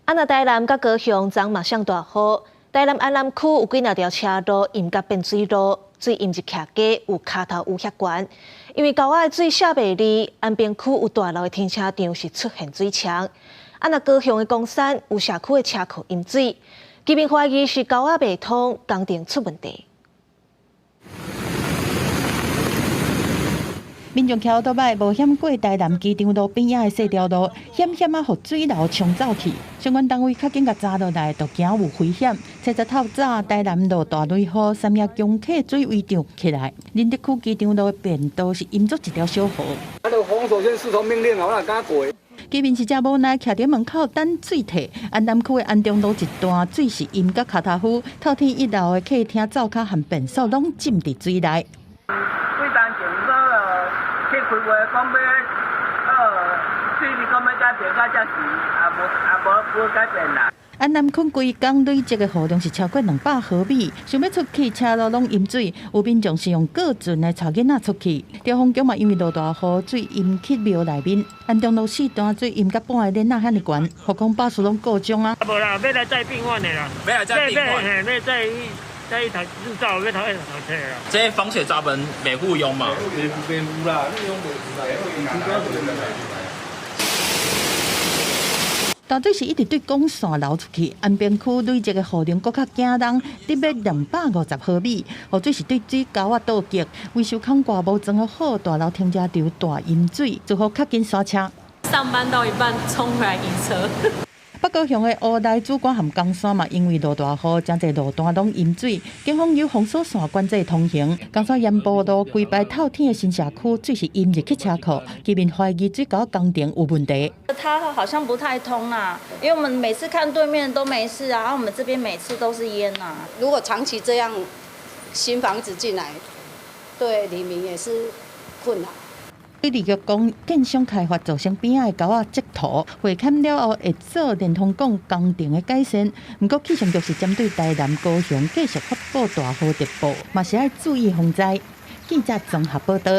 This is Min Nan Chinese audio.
啊，若台南佮高雄昨嘛上大雨，台南安南區有幾若條車路淹甲變水路，水淹入徛家，有跤頭趺遐懸。因為溝仔的水卸袂離，安平區有大樓的停車場是出現水牆。啊，若高雄的岡山有社區的車庫淹水，居民懷疑是溝仔袂通，工程出問題。民眾騎歐多擺冒險過台南機場路邊仔的細條路，險險仔予水流沖走去。相關單位較緊共查落來，就驚有危險。車仔透早台南落大雷雨，三峽公客水位漲起來，仁德區機場路的便道是淹做一條小河。啊，著封鎖線視同命令啊，我哪敢過？居民是誠無奈，徛佇門口等水退。安南區的安中路一段水是淹甲跤頭趺，透天一樓的客廳、灶跤和便所攏浸佇水內。幾當前嗰個去開會講欲，水利講欲改變，到這時也無也無無改變啦。安南區規工累積的雨量是超過200毫米，想欲出去車路攏淹水，有民眾是用過船來帶囡仔出去。兆豐宮嘛，因為落大雨，水淹去廟內面。安中路四段水淹甲半个簾仔遐爾懸，復康巴士攏故障啊。無啦，欲來載病患的啦，欲來載病患，嘿，欲載載一台日照，欲台一台車啦。這防水閘門袂赴用嘛？袂袂赴啦，你用袂赴啦。大水是一直對管線流出去，安平區累積的雨量閣較驚人，得欲250毫米。雨水是對水溝仔倒激，維修孔蓋無裝好，大樓停車場大淹水，最好較緊剎車。上班到一半衝回來移車。北高雄的烏來主管和岡山嘛，因為落大雨，誠濟路段攏淹水，警方有封鎖線管制通行。岡山鹽埔路規排透天的新社區，水是淹入去車庫，居民懷疑水溝工程有問題。它好像不太通啊，因為我們每次看對面都沒事啊，我們這邊每次都是淹啊。如果長期這樣，新房子進來，對里民也是困擾。水利局講，建商開發造成邊仔的溝仔積土，回勘了後會做連通管工程的改善。毋過氣象局是針對台南、高雄繼續發布大雨特報，嘛是愛注意防災。記者綜合報道。